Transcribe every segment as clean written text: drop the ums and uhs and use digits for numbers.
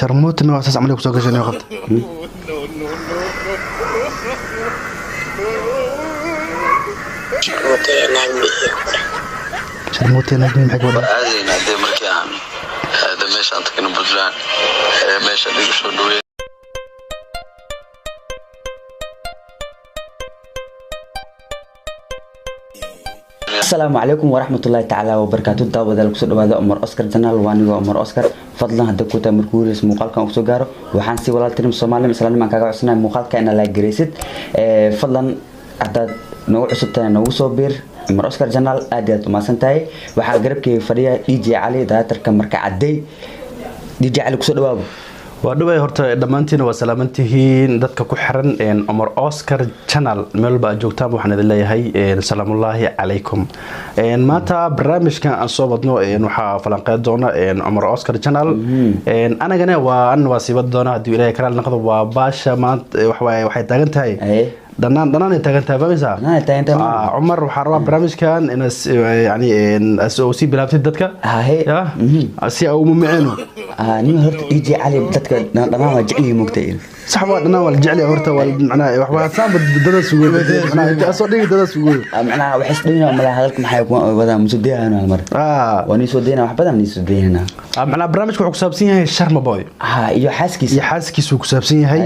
Sharmuuta ma saas camal ku soo gashay qabta. Sharmuutaya naag mihi ku dheh. Sharmuuta naag mihi maxay ka wadaa? Aadayna dee markii aan aada meeshaan tagno Puntland ee meesha dhigu soo dhaweey. Asalaamu calaykum waraxmatullaahi tacaala wabarakaatu. Daawadaal, kusoo dhawaada Umar Oscar Channel. Waa anigoo Umar Oscar. Fadlan hadda ku tahay markuu horeysa muuqaalkan uu soo gaaro, waxaan si walaaltinimo Soomaali islaanimaan kaaga codsanaya muuqaalka inaad like garaysid. Fadlan haddaad noogu cusub tahay, noogu soo biir Umar Oscar Channel. Aad iyo aad umahadsan tahay. Waxaa garabkayga fadhiya DJ Cali, daatarka marka cadday. DJ Cali, kusoo dhawaabo. Waa dhaway. Horta dhammaantiina waa salaamantihiin dadka ku xiran Omar Oscar Channel meel walba aad joogtaan. Waxaan idin leeyahay salaamullaahi calaykum. Maanta barnaamijkan aan soo wadno waxaa falanqeyn doona Omar Oscar Channel, anagana waa an waa sii wadi doona haddii Ilaahay karaal noqdo. Waa baasha maanta waxawaaye waxay taagan tahay dhanaan dhanaan ay taagan tahay, fahmaysaa? Dhanaan ay taagan tahay, ma? Cumar, waxaan rabaa barnaamijkan inaad yani oo sii bilaabtid dadka. Haye. Ya si aan uma miceeno. Nin horta DJ Cali dadka dhammaan waa jecel yihiin, moogtay. Sax, waa dhanaan, waa la jecel yahay horta. Waa macnaha wax waa saamba dada sugoy, macnaha inta soo dhigi dada sugoy. Macnaha waxay isdhayna malaha hadalka maxay ku wadaa musu deehan hal mar. Waa nii soo deyna, wax badan nii soo deyna. Macnaha barnaamijka wuxuu ku saabsan yahay Sharma Boy ha iyo xaaskiisa. Iyo xaaskiisa uu ku saabsan yahay.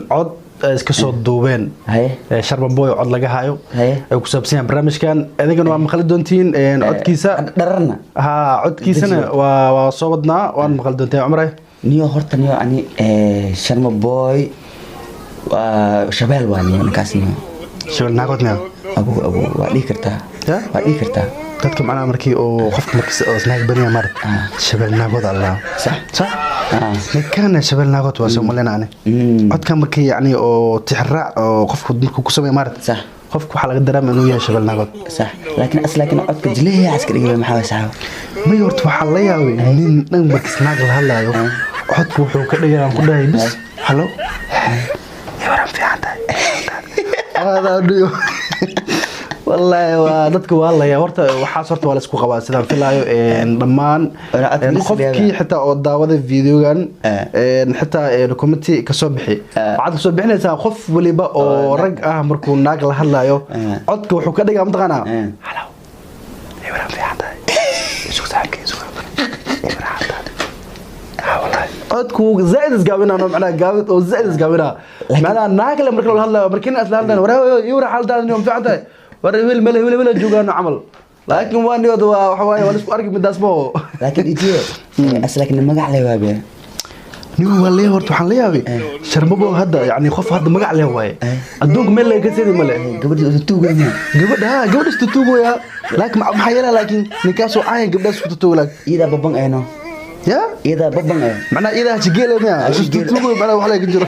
Cod ay iska soo duubeen. Sharma Boy cod laga hayo ay ku saabsan yahay barnaamijkan. Adigana waa maqli doontiin codkiisa. Dhararna. Ha, codkiisana waa soo wadnaa, waan maqli doontiin, Cumar. Niyo horta niyo ani Sharma Boy waa shabeel, waa niyo ninkaas niyo. Shabeel naagood miyaa? Abu abu waa dhihi kartaa. Ya? Waa dhihi kartaa. Dadka macnaha markii uu qofka markiis oo isnaag badan yahay shabeel naagood Allah. Sax. Sax. Ninkan shabeel naagood waa soo malena ani. Codkan markii yacni oo tixraac oo qofku markuu ku sameeyo maarat. Sax. Qofku waxaa laga dareemaa inuu yahay shabeel naagood. Sax, laakiin as laakiin codka jileeya iska dhigay maxaa waay saxaab? May, horta waxaa la yaabay nin dhan markiis naag la hadlaayo codku wuxuu ka dhigay aan ku dhahay bis halo waran fiican tahay. Aadaa dhiyo. Wallaahi waa dadka waa la yaab horta. Waxaas horta waa la isku qabaa sidaan filaayo dhammaan Wala codka lis qofkii leeyahay. Xitaa oo daawada videogan xitaa committee kasoo bixi, waxaad kasoo bixinaysaa qof waliba oo rag ah markuu naag la hadlaayo codka wuxuu ka dhigaa mataqaanaa halo waran fiican tahay, isku saaxiibkay, isku waran tahay. Codku zaaid isgaabinaa, macnaha gaabid oo zaaid isgaabinaa, macnaha naag le marka la hadlayo, markii isla hadlayo waraa iyo waraa xaaladaada niyo fiican tahay, war wiil meel wiil wiil joogaano camal, laakiin waa niyada waa waxa waaye waa la isku arki midaas ma oo. Laakiin idiyo as laakiin magac leh waabe. Nigu waa leeyahay horta. Waxaan la yaabay Sharmabo hadda yani qof hadda magac leh waaye adduunka meel laga kasadi male. Gabadhii oo tuugayna. Gabadha ha, gabadha istutuugaya, laakiin maxaa yeelaa, laakiin ninkaasoo caayan gabdhaha isku tutuuga laakiin iyadaa baban ayno. Ya. Iyadaa baban ay. Macnaha iyadaa hashigeele miya? Hashigeele. Istutuugoy macnaha wax laga jiro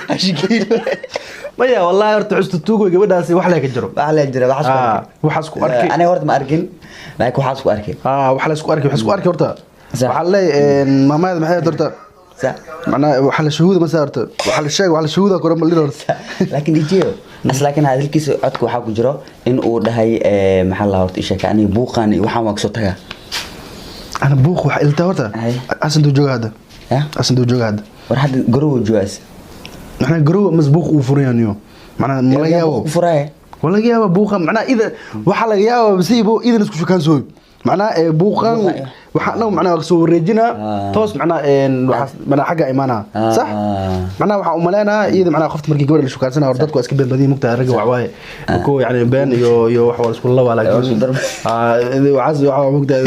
maya? Wallahi horta istutuugoy gabadhaasi wax laga jiro. Wax la jira waxaas ku arkay. Waxaas ku arkay. Aniga horta ma arkin, laakiin waxaas ku arkay. Waxa la isku arkay, waxa isku arkay horta. Sax. Waxaa leeyahay maamaada maxay ahayd horta? Sax. Macnaha waxa la shuhuuda ma saarto, waxa la sheegay, waxa la shuhuuda kore ma lin horta. Laakiin idiyo as laakiin hadalkiisa codka waxaa ku jiro in uu dhahay maxaa la horta isheeka aniga buuqan iyo waxaan waa kasoo tagaa. Ana buuq waxa ilta horta. Asan duu jooga hadda. Ya. Asan duu jooga hadda. War hadda garow joogaas. Macnaha garow mas buuq uu furayaa niyo, macnaha ma laga yaabo. Ku furaya. Waa laga yaaba buuqa, macnaha ida waxaa laga yaaba basiibo idan isku shukaan macnaha buuqan. Buuqa. Waxaa dhan macnaha soo wareejinaa toos macnaha waxaas macnaha xagga imaanaa. Sax. Macnaha waxaa u maleynayaa iyada macnaha qofta markii gabadha la shukaansanayo hor dadku waa iska been badan yihiin, mugtahay, ragga wax waaye ko yani been iyo wax waa isku laba, laakiin Isku dar. Waxaas waxaa mugtahay.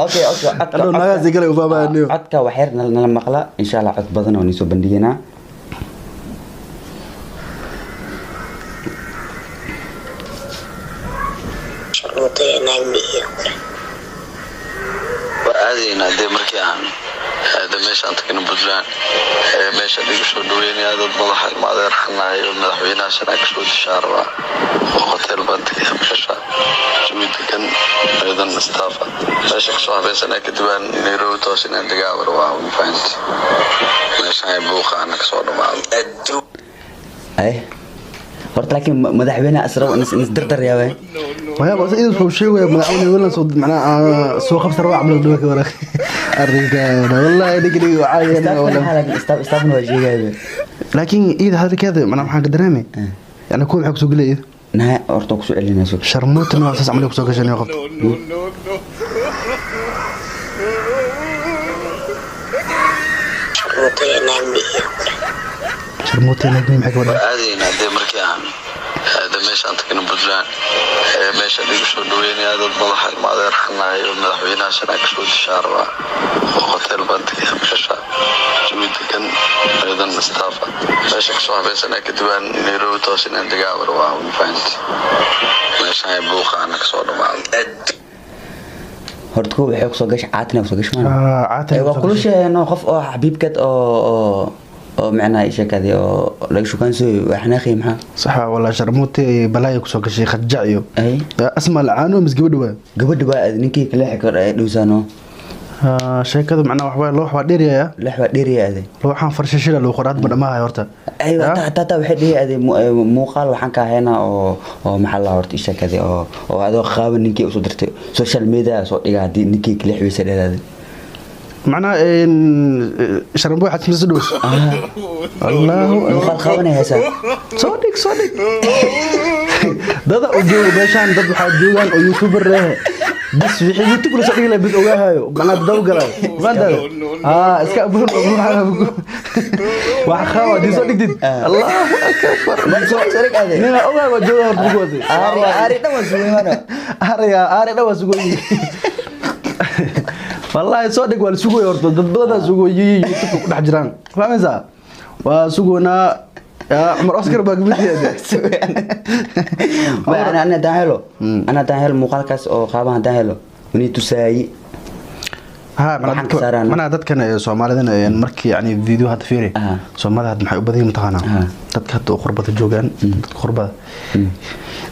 Okay, codka Hadhow naagahaasi kale u fahmayaan. Codka wax yar nala maqla insha Allah. Cod badan oo nii soo bandhiganaa. Sharmuutaya naag mihi ku dheh. Waa aadaynaa dee markii aan aada meeshaan tagno Puntland ee meesha dhigu soo dhaweynaya dad madaxa ilmaadeer xanahay oo madaxweynaha shanaa kasoo dishaan rabaa oo hotel baan tagaya meesha jawi degan ciidan staafa meesha kasoo habeysanaa kadib aan Nairobi toos inaan degaa rabaa, ma fahanti, meeshaan buuqa ana kasoo dhamaado. Ay. Horta laakiin madaxweynaha asrabo ins dardar yaabay. Waxyaaba idin soo sheegaya madaxweyne welan soo macnaa soo qabsar waa camal dhawa ka wara arrinkan wallahi dhigi caadi wala laakiin istaafna waa sheegaya. Laakiin iyada hadalkeeda macnaa waxaan ka dareemay yani kuwa maxaa kusoo gelaya iyada? Naa horta ku soo celinayso. Sharmuutana waa saas camal kusoo gashay qofta. Sharmuutaya naag bixiya kule. Sharmuutaya naag bixiya maxay ka wadaa? Aadaynaa dee markii aan aada meeshaan tagno Puntland, meesha dhigu soo dhaweynaya dad madaxa ilmaadeer xanahay oo madaxweynaha shanaa kasoo dishaa rabaa oo hotel baan tagaya meesha jawi degan ciidan staafa meesha kasoo habeysanaa kadib aan Nairobi toos inaan degaa rabaa mafahanti meeshaan buuqa ana kasoo dhamaaday. Horta kuwa waxay kusoo gashay caatina kusoo gashay maana. Caatina waa kulusheeno qof oo xabiibkeed oo oo macnaha sheekadii oo laga shukaansayo waa xanaaqi maxaa? Sax walaa sharmuute balaayo kusoo gashay khajac iyo asma alcaano mis gabadha waa gabadha waa ninkii kaleexi kor ay dhowsaano. Sheekadu macnaha waxbaa loox waa dheeriyaya. Loox waa dheeriyaya aday. Looxaan farshashida lagu qoraad ma dhamaahay horta. Aywa taa waxay dheeriyay aday muuqaal waxaan ka haynaa oo oo maxaa la horta sheekadii oo oo adoo qaawan ninkii usoo dirtay social media soo dhigaa hadii ninkii kaleexi weysa dheeraaday. معناها شرنبوي حتى مسدوس الله muuqaal qaawanay haysaa. صدق صدق dada u joogo meeshaan dad waxaa joogaan oo youtuber leh bas wixii youtube la soo dhigi lahaa bas ogaahayo macnaa daw galayo maanta iska abuur wax qaawa dii soo dhigtid allahu akbar nina ogaa waa jooga horta ku waday aari dhan waa sugay maana aariya aari dhan waa sugay wallahi soo dhig waa la sugay horta dad badan sugay youtube ku dhex jiraan fahmaysaa waa sugoonaa Cumar Oscar baa kamid yahay. Ana haddaan helo ana haddaan helo muuqaalkaas oo qaaban haddaan helo wani tusaayi. Macnaha dadkan Soomaalidana markii yani video hadda fiiri Soomaalida hadda maxay u badan yihiin mataqaanaa dadka hadda qurbada joogaan dadka qurbada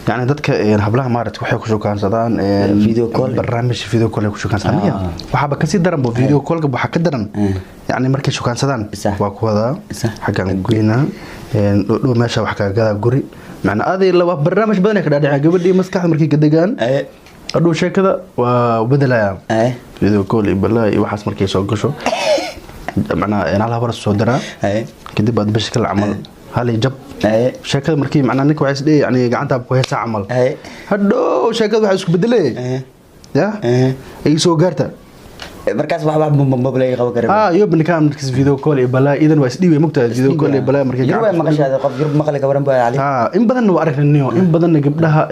yani dadka hablaha maaragtay waxay ku shukaansadaan video call barnaamij video call ay ku shukaansadaan waxaaba kasii daran bo video callka waxaa ka daran yani markay shukaansadaan waa ku wadaa xaggan goynaa dhow meesha wax kaga gadaa guri macnaa aday laba barnaamij badan ay ka dhaadhicaan gabadhii maskaxda markay ka degaan adhow sheekada waa bedelayaa video call iyo balaa iyo waxaas markay soo gasho macnaa hal habar soo diraa kadib aad bisha kale camal hal jab sheekada markii macnaa ninka waxay isdhihi yani gacantaa ku heesaa camal hadhow sheekada waxay isku bedelee ya ay soo gaarta markaas wax wax mobile qaban kara yob ninkaan markiis video call iyo balaa idan waa isdhiibay mugtahay video call iyo balaa markii yurub ay maqashaada qof yurub maqli ka waran baa ali in badan waa aragnay in badan gabdhaha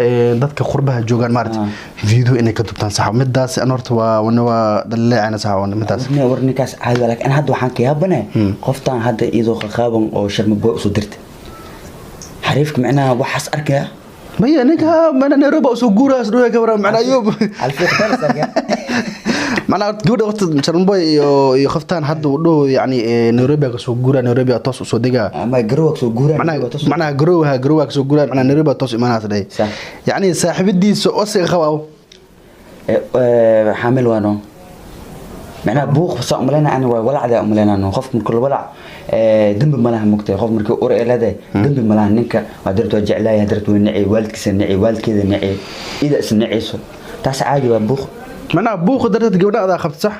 dadka qurbaha joogaan maartay video inay ka dubtaan sax midaas an horta waa waa dhaleecana sax waa midaas war ninkaas caadi laakiin hadda waxaan ka yaabanahay qoftaan hadda iyadoo qaqaaban oo sharma boy usoo dirtay xariifka macnaha waxaas arkaya maya ninka mana Nairobi usoo guuraas dhooya ka waran macnaa yob macnaa gabadha waqti Sharmboy iyo qoftaan hadda uu dhaho yani Nairobi ka soo guura Nairobi toos usoo degaa ama garowa soo guura macnaa garowa ka soo guura macnaa Nairobi toos imaanaas dhahay yani saaxiibadiisa oo si qabaa xaamil waano macnaa buuq soo umaleynaa ani waa walacda umaleynaa qof markuu la walac dambi malaha mugtay qof markii ur leedahay dambi malaha ninka waa darto jeclaaya darto nacay waalidkiisa nacay waalidkeeda nacay ida is nacayso taas caadi waa buuq macnaha buuq darteed gabdha adaa qabta sax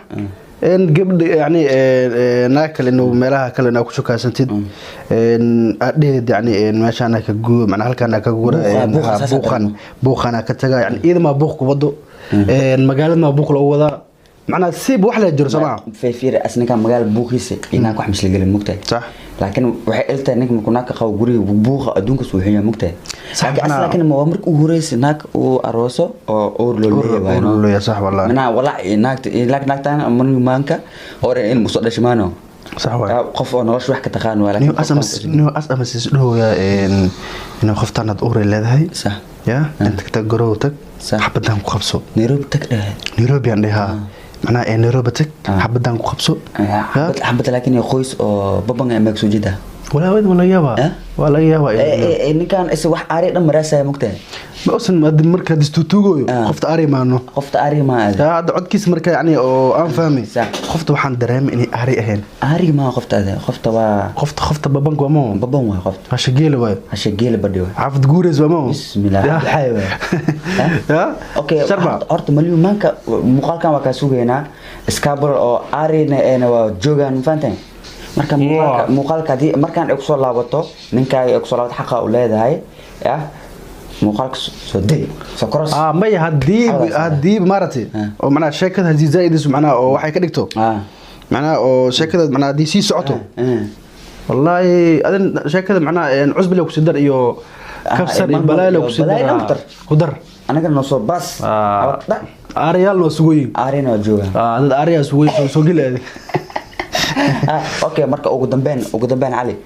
in gabdha yani naag kale inuu meelaha kale inaa ku shukaysantid aad dheheed yani meeshaan ka guur macnaa halkaan ka guura buuqan ka taga yani iyada maa buuq ku wado magaalada maa buuq lagu wadaa macnaa siib wax la jiro Soomaa fiir asninka magaal buuqiisa inaan ku xamisla galin mugtay sax laakiin waxay iltahay ninka markuu naag ka qabo guriga buuqa adduunka soo xiyay mugtay laakiin ma markii ugu horeysay naag uu arooso oo uur loo leeyahay uur loo leeyahay sax wallahi macnaa walaac naagta laakiin naagtan maanka hore in muso dhashmaano sax waa qof oo nolosha wax ka taqaan waa laakiin asama asama siis dhooya in qoftan aad uur leedahay sax ya inta ka garow tag xabadan ku qabso Nairobi tag dhahay Nairobi aan dhahaa macnaha Nairobi tag xabadan ku qabso xabad laakiin qoys oo baban ay maag soo jeeda walaa wad wala yaaba wala yaaba ninkan is wax aari dhan maraasay mugtahay Ma usan marka distuutuugoyo qofta ari maano. Qofta ari ma aad. Yaa, hadda codkiisa marka yani oo aan fahmay, qofta waxaan dareemay inay ari ahayn. Ari ma qofta aad, qofta waa Qofta babanka waa moo. Baban waa qofta. Hasha geela waayo. Hasha geela badhi waa. Xaafad guureys waa moo. Bismillah. Ya. Maxay waa? Ya. Okay. Sharma. Horta malyuumaanka muuqaalkan waa kaa sugaynaa, iskaabul oo arina eena waa joogaan, ma fahanteen? Marka muuqaalka haddii markaan ay kusoo laabato, ninkaaga ay kusoo laabato, xaqa u leedahay ya muuqaalka soo day soo koros. Maya, haddii Xawlaas. haddii maaragtay oo macnaha sheekada haddii zaaidis macnaha oo waxay ka dhigto macnaha oo sheekada macnaha haddii sii socoto, wallaahi adin sheekada macnaha cusbi le kusii dar iyo kabsar iyo malmal balaay le iyo kusii balaay dar. dhan ku dar. Ku dar. Anagana noo soo baas. Abad Aarayaal waa sugoyin. Arina waa joogaan. Dad aarayaa sugoyin soo geli adig. Okay, marka ugu dambeyn Cali,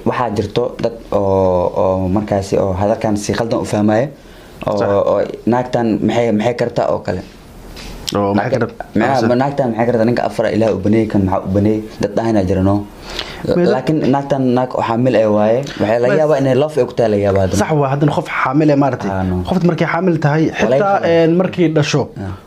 waxaa jirto dad oo markaasi oo hadalkan si khaldan u fahmaya oo oo naagtan maxay kartaa oo kale. Oo maxay ka dhab? Naagtan maxay kartaa? Ninka afar ilaah u baneeyey, kan maxaa u baneeyey? Dad dhahana jira no. Laakiin naagtan naag oo xaamil eh waaye, waxay laga yaabaa inay love ay ku tahay, laga yaabaa haddana. Sax waa, haddana qof xaamil eh maaragtay, No. qofta markay xaamil tahay xitaa Walaahi. Markay dhasho,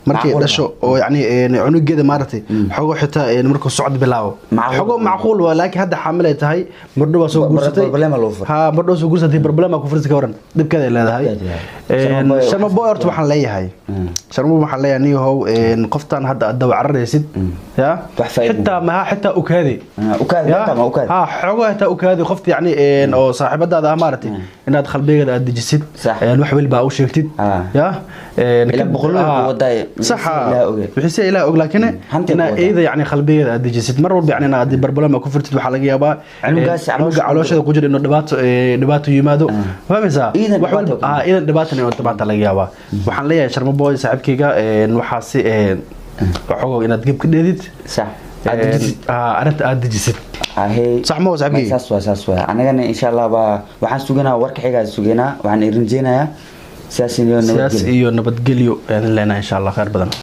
markay Macquul. dhasho oo yacni cunugeeda maaragtay xogo xitaa markuu socod bilaabo Macquul. xogo macquul waa, laakiin hadda xaamil ay tahay, mardho waa soo guursatay. Problema loo furay. Ha, mardho soo guursatay, problema ku furtay, ka waran dhibkeeda ay leedahay. Dhibkeeda ay leedahay. Sharma Boy. Sharma Boy horta waxaan leeyahay, Sharma Boy waxaan leeyahay, niyahow, qoftan hadda aad daba cararaysid ya Wax faa'iido. xitaa maha xitaa ukaadi. Ukaadi. Ya? Inta ma ukaadi. Ha, xogo xitaa ukaadi qofta yacni oo saaxiibadaada ah maaragtay inaad qalbigeeda aad dejisid, wax walba u sheegtid. Ya. Ilaa boqolada ku wadaay, sax. Wixii Ilaah oge. Wixii si Ilaah og, laakiin Hanti inaa ku wadaa. iyada yacni qalbigeeda aad dejisid mar walba, yacni inaad barbalama ku furtid, waxaa laga yaabaa Cunugaas cunuga caloosha caloosheeda ku jira inuu dhibaato dhibaato yimaado, fahmaysaa? Iidan wax dhibaato walba iidan dhibaatan inuu dhibaato laga yaabaa. Waxaan leeyahay Sharma Boy saaxiibkayga, waxaasi waxoogo inaad geb ka dheedid. Sax. Aad dejisid. Arrinta aad dejisid. Ahey. Sax ma waa, saaxiibkeyga? Saas waa, saas waa. Anagana insha Allah baa waxaan suganaa, warka xigaa suganaa, waxaan idin rajeynayaa siyaas iyo siyaas nabadgelyo. Iyo nabadgelyo ayaan leenahay insha Allah, khayr badan.